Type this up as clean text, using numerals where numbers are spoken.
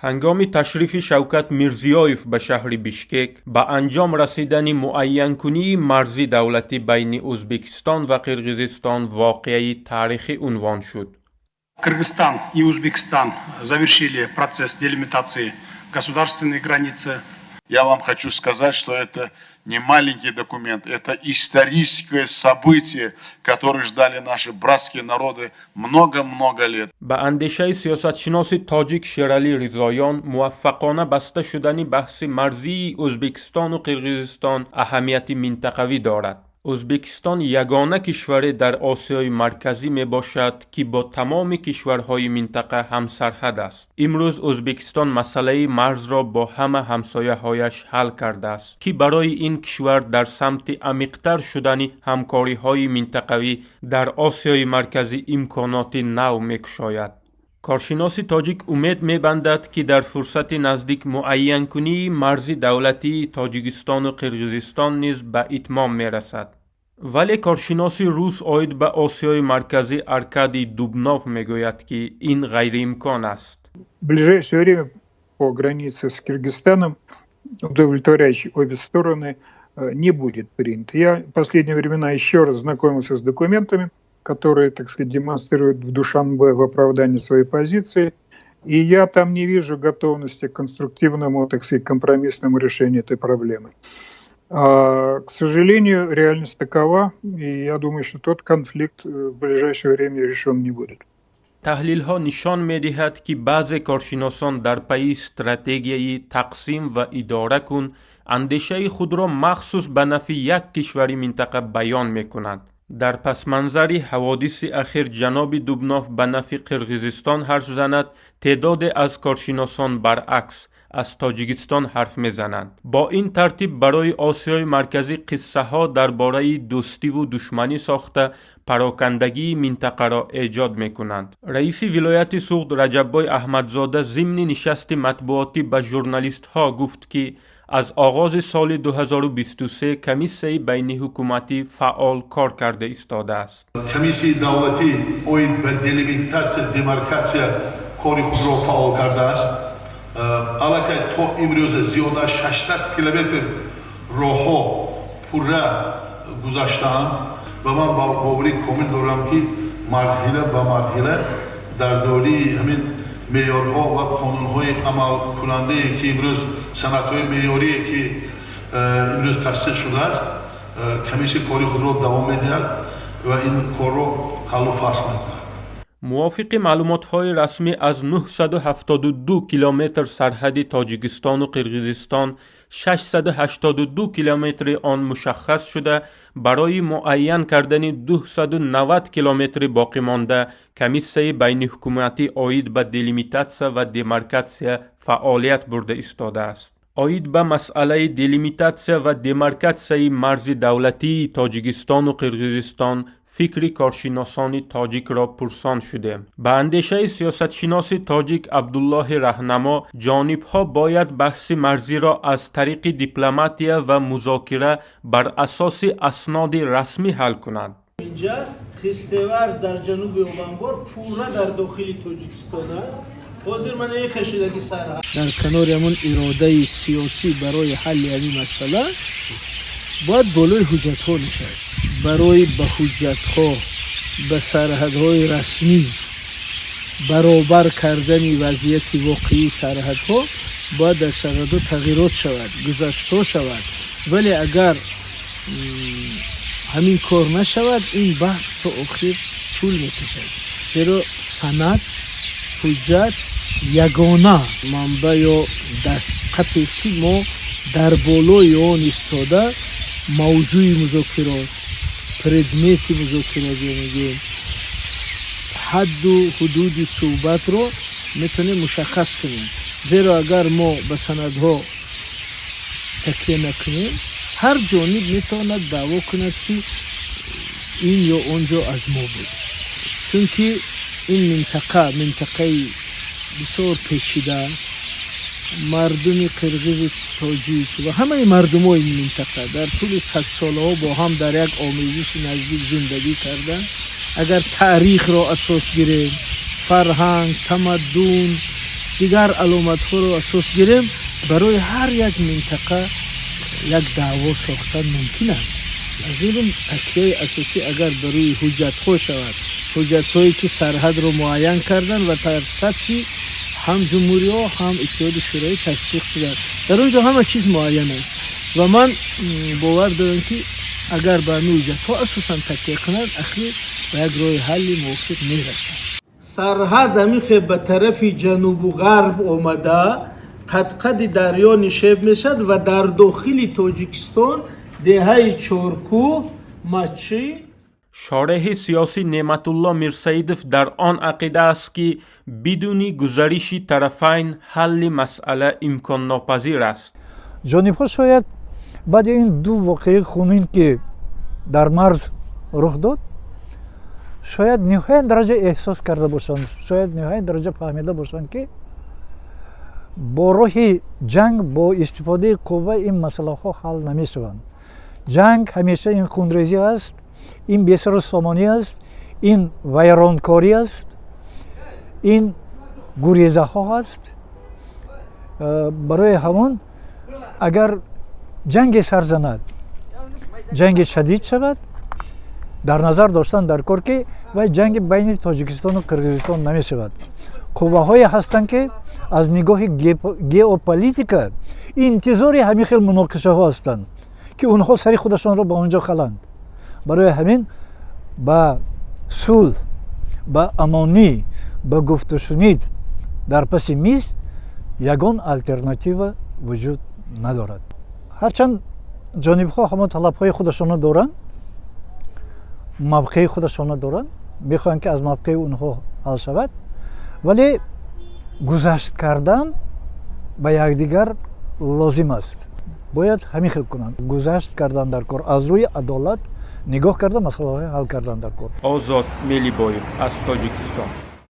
Ҳангоми ташрифи Шавкат Мирзиёев ба шаҳри Бишкек ба анҷом расидани муайянкунии марзи давлатӣ байни Ӯзбекистон ва Қирғизистон воқеаи таърихӣ унвон шуд. Кыргызстан и Узбекистан завершили процесс делимитации государственной границы. Я вам хочу сказать, что это не маленький документ, это историческое событие, которое ждали наши братские народы много-много лет. Ба андешаи сиёсатшиноси тоҷик Шералӣ Ризоён, муваффақона баста шудани баҳси марзии Ӯзбекистону Қирғизистон аҳамияти минтақавӣ дорад. Ӯзбекистон ягона кишваре дар Осиёи Марказӣ мебошад, ки бо тамоми кишварҳои минтақа ҳамсарҳад аст. Имрӯз Ӯзбекистон масъалаи марзро бо ҳама ҳамсояҳояш ҳал кардааст, ки барои ин кишвар дар самти амиқтар шудани ҳамкориҳои минтақавӣ дар Осиёи Марказӣ имконоти нав мекушояд. Коршиноси тоҷик умед мебандад, ки дар фурсати наздик муайянкунии марзи давлатии Тоҷикистону Қирғизистон низ ба итмом мерасад. Вале коршиноси рус оид ба Осиёи Марказӣ Аркадий Дубнов мегӯяд, ки ин ғайриимкон аст. В ближайшее время по границе с Киргизстаном, удовлетворяющий обе стороны, не будет принят. Я в последние времена еще раз знакомился с документами, которые, так сказать, демонстрируют в Душанбе в оправдании своей позиции. И я там не вижу готовности к конструктивному, так сказать, компромиссному решению этой проблемы. К сожалению, реальность такова, и я думаю, что тот конфликт в ближайшее время решен не будет. Таҳлилҳо нишон медиҳад, ки баъзе коршиносон дар пайи стратегияи тақсим ва идора кун андешаи худро махсус ба нафъи як кишвари минтақа баён мекунанд. Дар пасманзари ҳаводиси ахир ҷаноби Дубнов ба нафъи Қирғизистон ҳарф занад, теъдоде аз коршиносон баръакс аз Тоҷикистон ҳарф мезананд. Бо ин тартиб барои Осиёи Марказӣ қиссаҳо дар бораи дӯстиву душманӣ сохта, парокандагии минтақаро эҷод мекунанд. Раиси вилояти Суғд Раҷаббой Аҳмадзода зимни нишасти матбуотӣ ба журналистҳо гуфт, ки аз оғози соли 2023 комиссияи байниҳукуматӣ фаъол кор карда истодааст. Комиссияи давлатӣ оид ба делимитатсия, демаркатсия кори худро фаъол кардааст. Аллакай то имрӯза зиёда аз 600 километр роҳҳо пурра гузаштаанд ва ман боварии комил дорам, ки марҳила ба марҳила дар доираи ҳамин меъёрҳо ва қонунҳои амалкунандае, ки имрӯз санадҳои меъёрие, ки имрӯз тасдиқ шудааст, комиссия кори худро давом медиҳад ва ин корро ҳаллу фасл мекунад. Мувофиқи маълумотҳои расмӣ, аз 972 километр сарҳади Тоҷикистону Қирғизистон 682 километри он мушаххас шуда, барои муайян кардани 290 километри боқимонда комиссияи байниҳукуматӣ оид ба делимитатсия ва демаркатсия фаъолият бурда истодааст. Оид ба масъалаи делимитатсия ва демаркатсияи марзи давлатии Тоҷикистону Қирғизистон фикри коршиносони тоҷикро пурсон шудем. Ба андешаи сиёсатшиноси тоҷик Абдуллоҳи Раҳнамо, ҷонибҳо бояд баҳси марзиро аз тариқи дипломатия ва музокира бар асоси асноди расмӣ ҳал кунанд. Инҷа Хистеварз дар ҷануби Обанбор пурра дар дохили Тоҷикистон аст. Ҳозир ман кашидаги сарҳад. Дар канори ҳамон иродаи сиёсӣ барои ҳалли ҳамин масъала бояд болои ҳуҷҷатҳо нишад. Барои ба ҳуҷҷатҳо, ба сарҳадҳои расмӣ баробар кардани вазъияти воқеии сарҳадҳо бояд дар сарҳадҳо тағйирот шавад, гузаштҳо шавад. Вале агар ҳамин кор нашавад, ин баҳс то охир тӯл мекашад, зеро санад, ҳуҷҷат ягона манбаъ ё дастқапест, ки мо дар болои он истода мавзӯи музокирот, предмети музокирот мегӯем, ҳадду ҳудуди суҳбатро метавонем мушаххас кунем. Зеро агар мо ба санадҳо такя накунем, ҳар ҷониб метавонад даъво кунад, ки ин ё он ҷо аз мо буд, чунки ин минтақа минтақаи бисёр печида аст. Мардуми қирғизу тоҷик ва ҳамаи мардумои ин минтақа дар тӯли садсолаҳо бо ҳам дар як омезиши наздик зиндагӣ карданд. Агар таърихро асос гирем, фарҳанг, тамаддун. Дигар аломатҳоро асос гирем, барои ҳар як минтақа як даъво сохтан мумкин аст. Аз ин рӯ такяи асосӣ агар ба рӯи ҳуҷҷатҳо шавад, ҳуҷҷатҳое ки сарҳадро муайян карданд ва дар сатҳи ҳам ҷумҳуриҳо, ҳам Иттиҳоди Шӯравӣ тасдиқ шуданд, дар он ҷо ҳама чиз муайян аст ва ман бовар дорам, ки агар ба ҳамин ҳуҷҷатҳо асосан такя кунанд, ахир ба як роҳи ҳалли мувофиқ мерасанд. Сарҳад ҳамихе ба тарафи ҷанубу ғарб омада, қадқади дарё нишеб мешавад ва дар дохили Тоҷикистон деҳаи Чоркӯҳ, Мачӣ. Шореҳи сиёсӣ Неъматулло Мирсаидов дар он ақида аст, ки бидуни гузариши тарафайн ҳалли масъала имконнопазир аст. Ҷонибҳо шояд баъди ин ду воқеаи хунин, ки дар марз рух дод, шояд ниҳоят дараҷа эҳсос карда бошанд, шояд ниҳоят дараҷа фаҳмида бошанд, ки бо роҳи ҷанг, бо истифодаи қувва ин масъалаҳо ҳал намешаванд. Ҷанг ҳамеша ин хунрезӣ аст, ин бесару сомонӣ аст, ин вайронкорӣ аст, ин гурезаҳо аст. Барои ҳамон агар ҷанге сар занад, ҷанги шадид шавад, дар назар доштан дар кор, ки вай ҷанги байни Тоҷикистону Қирғизистон намешавад. Қувваҳое ҳастанд, ки аз нигоҳи геополитика интизори ҳамин хел муноқишаҳо ҳастанд, ки онҳо сари худашонро ба он ҷо халанд. Барои ҳамин ба сулҳ, ба амонӣ, ба гуфтушунид дар паси миз ягон алтернатива вуҷуд надорад. Ҳарчанд ҷонибҳо ҳамон талабҳои худашонро доранд, мавқеи худашонро доранд, мехоҳанд, ки аз мавқеи онҳо ҳал шавад, вале гузашт кардан ба якдигар лозим аст. Бояд ҳамин хел кунанд: гузашт кардан дар кор, аз рӯи адолат нигоҳ карда масъалаҳои ҳал кардан дар кор. Озод Мелибоев аз Тоҷикистон.